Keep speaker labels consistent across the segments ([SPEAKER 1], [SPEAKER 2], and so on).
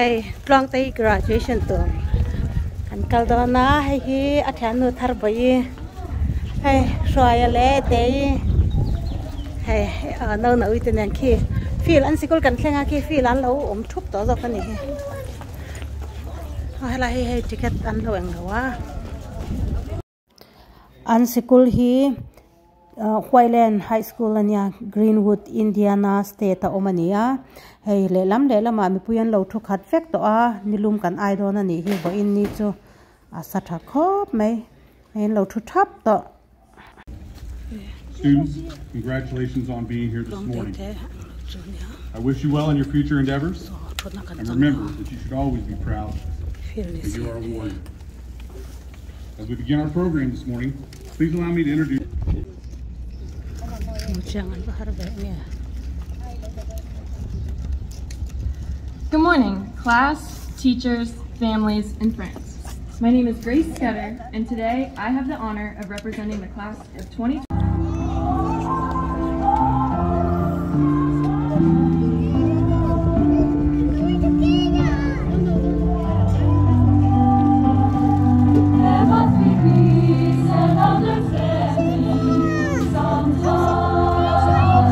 [SPEAKER 1] Hei Tluangtei graduation tur an kal dawn a hei hi a thiannu thar bawi hei Hruaia leh Tei hei ah naupang te nen khi field an sikul kan thleng a khi field an lo awm thup tawh zawk a ni hi aw helai hi hei ticket an lo englo a. An sikul hi Whiteland High School a nia Greenwood Indiana state a awm a ni a hei lehlam lehlamah mipui an lo thu khat vek tawh a nilum kan ai dawn a nih hi vawiin ni chu a sa tha khawp mai hei an lo thu thap tawh.
[SPEAKER 2] Students, congratulations on being here this morning. I wish you well in your future endeavors, and remember that you should always be proud that you are a warrior. As we begin our program this morning, please allow me to introduce
[SPEAKER 3] Good morning, class, teachers, families, and friends. My name is Grace Scudder, and today I have the honor of representing the class of 2020.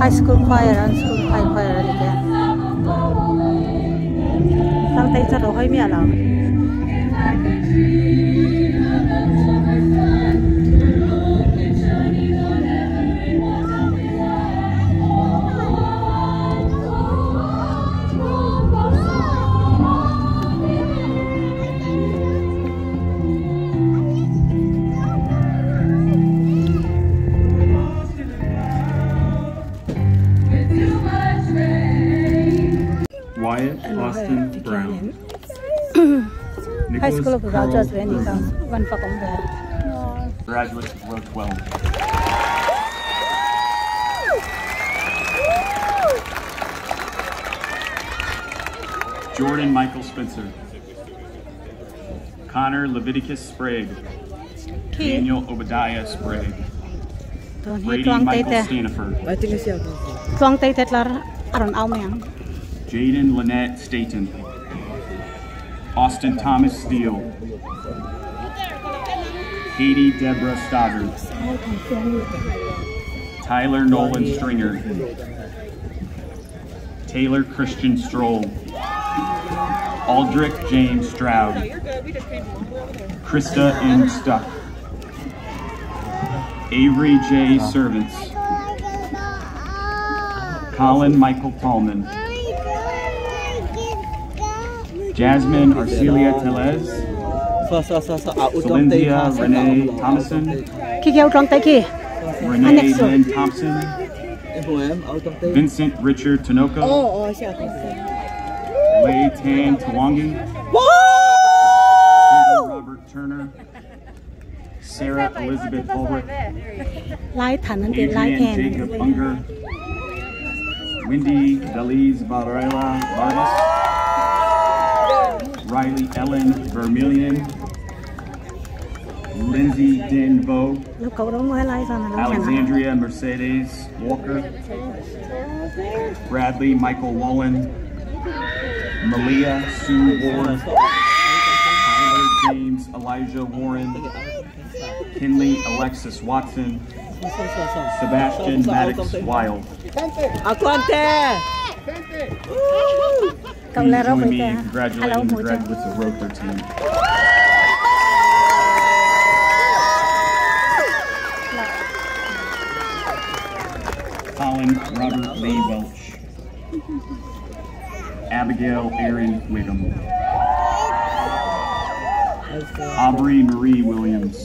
[SPEAKER 1] High school choir an school choir choir a ni te Tluangtei chu a lo hawi miah lo.
[SPEAKER 2] Wyatt Austin Brown.
[SPEAKER 1] High
[SPEAKER 2] Nicholas
[SPEAKER 1] school
[SPEAKER 2] Carl
[SPEAKER 1] graduate ve a ni kha
[SPEAKER 2] Irvin.
[SPEAKER 1] van fak awm ve.
[SPEAKER 2] Graduates of row 12. Jordan Michael Spencer. Connor Leviticus Sprague.
[SPEAKER 1] Khi
[SPEAKER 2] Daniel Obadiah Sprague.
[SPEAKER 1] tun hi
[SPEAKER 2] Brady
[SPEAKER 1] Tluangtei
[SPEAKER 2] Michael
[SPEAKER 1] te
[SPEAKER 2] Stanifer.
[SPEAKER 1] Tluangtei te tlar a rawn au mai ang.
[SPEAKER 2] Jaden Lynette Staten. Austin Thomas Steele. Katie Deborah Stoddard. Tyler Nolan Stringer. Taylor Christian Stroll. Aldrich James Stroud. Krista M. Stuck. Avery J. Servants. Colin Michael Tallman. Jasmine Arcelia Telez. Celindia Renee Thomason.
[SPEAKER 1] Khi khi au Tluangtei khi
[SPEAKER 2] Renee
[SPEAKER 1] Next one.
[SPEAKER 2] Lynn Thompson. Vincent Richard Tinoco. Lei Tan Tawangi. Kendall Robert Turner. Sarah Elizabeth Ulrich.
[SPEAKER 1] Lai than an ti lai
[SPEAKER 2] Adrian
[SPEAKER 1] ten.
[SPEAKER 2] Jacob Unger. Wendy Belize Varela Vargas. Riley Ellen Vermillion. Lindsay Den Vo.
[SPEAKER 1] Lo ko ro mo lai san lo chan.
[SPEAKER 2] Alexandria Mercedes Walker. Bradley Michael Wallen. Malia Sue Ward. Tyler James Elijah Warren. Kinley Alexis Watson. Sebastian Maddox Wild.
[SPEAKER 1] Cậu
[SPEAKER 2] Please
[SPEAKER 1] là
[SPEAKER 2] join
[SPEAKER 1] Robert
[SPEAKER 2] me in
[SPEAKER 1] à? Hello,
[SPEAKER 2] congratulating the
[SPEAKER 1] Mojo.
[SPEAKER 2] graduates of Row 13. Colin Robert Lee Welch. Abigail Aaron Wiggum. Aubrey Marie Williams.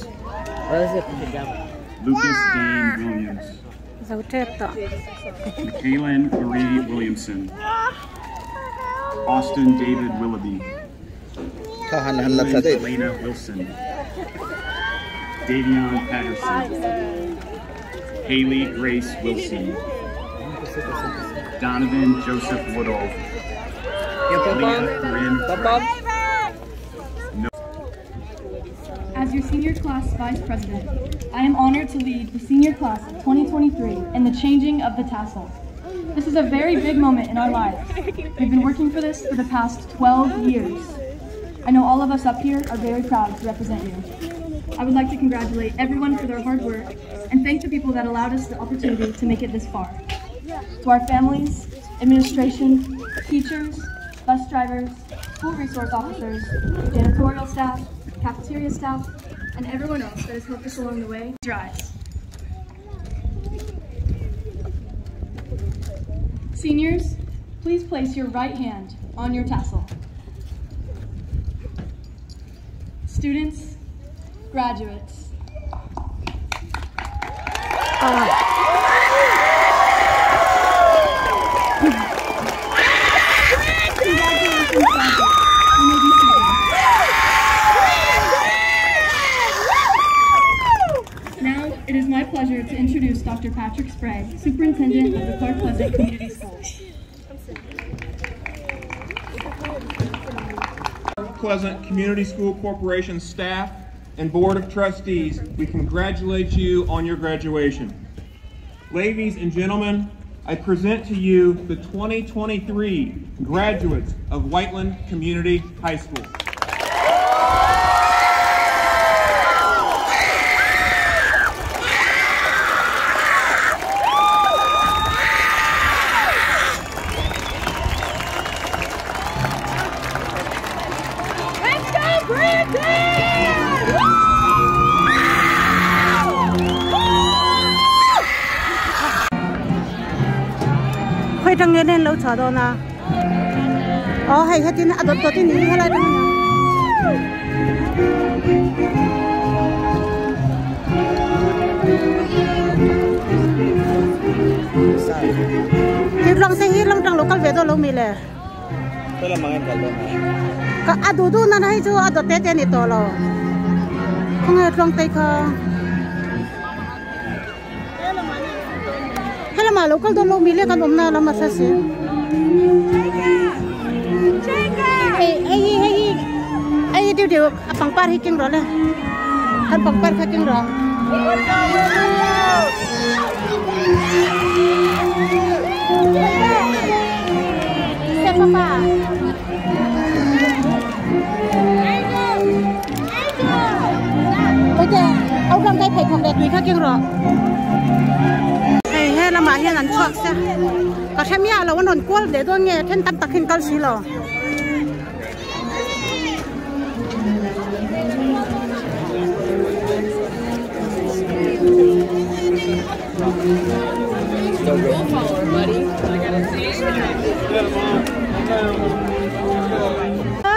[SPEAKER 2] Lucas Dane Williams.
[SPEAKER 1] Dấu trep tọ.
[SPEAKER 2] McKaylin Marie Williamson. Austin David Willoughby. Caitlin Elena Wilson. Davion Patterson. Haley Grace Wilson. Donovan Joseph Woodall. Leah Corinne Gray.
[SPEAKER 3] As your senior class vice president, I am honored to lead the senior class of 2023 in the changing of the tassel. This is a very big moment in our lives. We've been working for this for the past 12 years. I know all of us up here are very proud to represent you. I would like to congratulate everyone for their hard work and thank the people that allowed us the opportunity to make it this far. To our families, administration, teachers, bus drivers, school resource officers, janitorial staff, cafeteria staff, and everyone else that has helped us along the way, rise. Seniors, please place your right hand on your tassel. Students, graduates. Congratulations, graduates. You may be seated. Now, it is my pleasure to introduce Dr. Patrick Spray, Superintendent of the Clark Pleasant Community Schools.
[SPEAKER 4] Pleasant Community School Corporation staff and Board of Trustees, we congratulate you on your graduation. Ladies and gentlemen, I present to you the 2023 graduates of Whiteland Community High School.
[SPEAKER 3] Let's go, Brandon!
[SPEAKER 1] Khoi tang nge len lo cha do na. Oh hei hetin a dot dot in hi helai tang na. Hi long se hi long tang local ve do lo mi le. Ka adu du na hei chu a dot te te ni to lo. Khong e long te kha. Helama local do lo mi le kan om na lama sa si. Hey hey hey hey điu điu pang par hi king ro le. Kan pang par kha king ro. Se papa. Ôi trời, ông đang cái phải không đẹp tùy khác king ro. Hey hey lama hian an chuak se. Ka themia lo an kual de don nge then tam takhin kal si lo.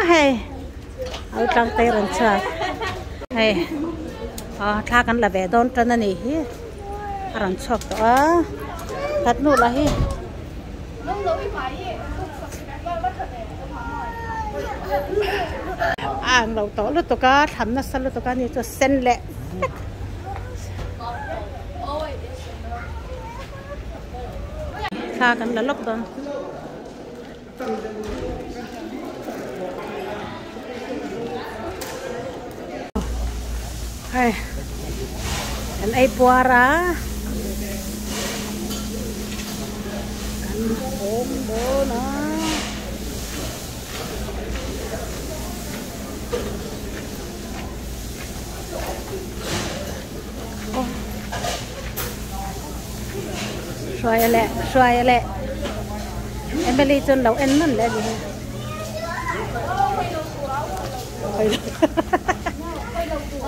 [SPEAKER 1] Hey, au tang te ran cha. Hey, tha kan la ve don tan ani hi. Ran chok to a. That nu la hi. Ang lo to lu to ka tham na sa lu to ka ni cho sen le. Tha kan la lok don. Hey, an ai puara. Kan om do na. Oh. Xoay lẹ, xoay lẹ. Emily chun đầu en năn lẹ gì.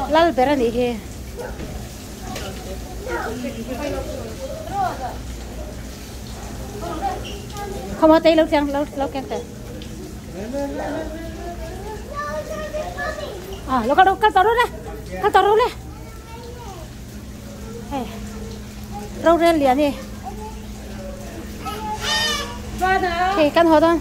[SPEAKER 1] Lal berani he. Không có tay lâu chăng lâu lâu kẹt thế. À, lâu cái tàu đấy, cái tàu đấy. Hey, rau rén liền đi. Hey, căn hộ đó.